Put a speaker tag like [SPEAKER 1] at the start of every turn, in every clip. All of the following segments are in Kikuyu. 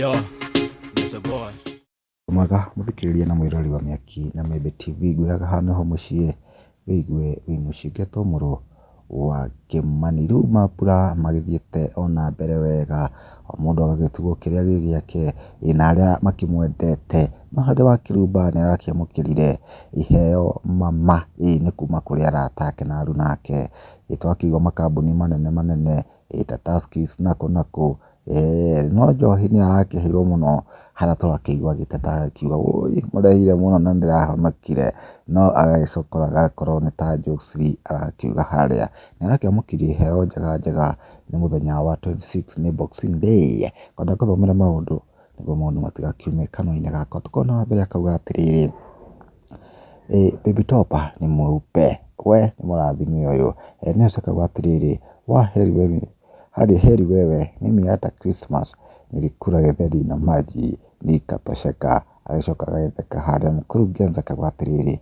[SPEAKER 1] Yo, Mr. Boy.
[SPEAKER 2] Mwega mũthikĩrĩria na mwĩroreri wa Mĩaki na Mĩembe TV, ngwĩraga haha nĩho mũciĩ wĩigue wĩ mũciĩ ngetwo mũrũ wa Kĩmani. Rĩu mambura magĩthiĩte ona mbere wega, o mũndũ agagĩtugwo kĩrĩa gĩ gĩake, ĩ na arĩa makĩmwendete. No harĩ Wakĩrumba nĩ arakĩamũkĩrire iheo mama, ĩ nĩ kuma kũrĩ arata ake na aruna ake. Ĩ twakĩigua makambuni manene manene, ĩ ta Tuskys nakũ nakũ. No njohi nĩ arakĩheirwo mũno harĩa tũrakĩigua agĩteta akiuga wũi mũrehire mũno na nĩndĩrahonokire, no agagĩcokora agakorwo nĩ ta jokes arakiuga harĩa. Nĩ arakĩamũkĩria iheo njega njega nĩ mũthenya wa 26 nĩ Boxing Day. Ngwenda ngũthomere maũndũ nĩguo maũndũ matigakiume kanua-inĩ gakwa. Tũkona wa mbere akauga atĩrĩrĩ, Baby Topper nĩ mweupe, we nĩ mũrathime ũyũ. Nelson akauga atĩrĩrĩ, waheri wewe hadi heri wewe, mimi hata Christmas nilikula githeri na maji nikatosheka. Agĩcoka agagĩtheka harĩa. Mkurugenzi akauga atĩrĩrĩ,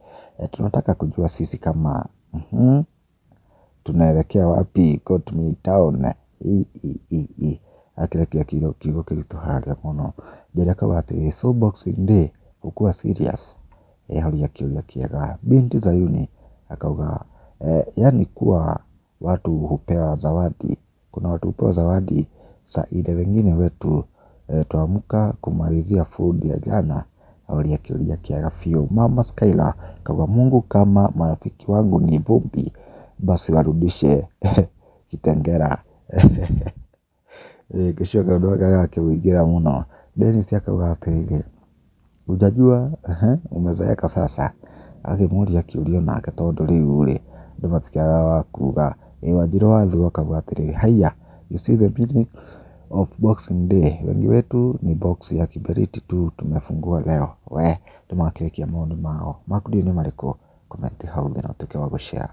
[SPEAKER 2] tunataka kujua sisi kama tunaelekea wapi, got me down. I, i, i, i. Akĩrekia kiugo kĩritũ harĩa mũno. Njeri akauga atĩrĩrĩ, so Boxing Day hukuwa serious? Ehoria kĩũria kĩega. Binti Zayuni akauga, yani kuwa watu hupewa zawadi, kuna watu hupewa zawadi saa ile wengine wetu twaamka kumalizia food ya jana. Auria kĩũria kĩega biũ. Mama Skylar akauga, Mungu kama marafiki wangu ni vumbi basi warudishe Kitengela. Ngĩcoka kaũndũ gaka gagakĩmũingĩra mũno. Dennis akauga atĩrĩrĩ, hujajua umezeeka sasa. Agakĩmũria kĩũria onake tondũ rĩu rĩ, andũ matikĩagaga wa kuga. Ĩ Wanjirũ wa Thuo akauga atĩrĩrĩ, haiya, you see the meaning of Boxing Day, wengi wetu ni box ya kiberiti tu tumefungua leo. We, andũ magakĩrekia maũndũ mao. Maku ndiũĩ nĩ marĩkũ? Comment hau thĩ na ũtuĩke wa gũshare.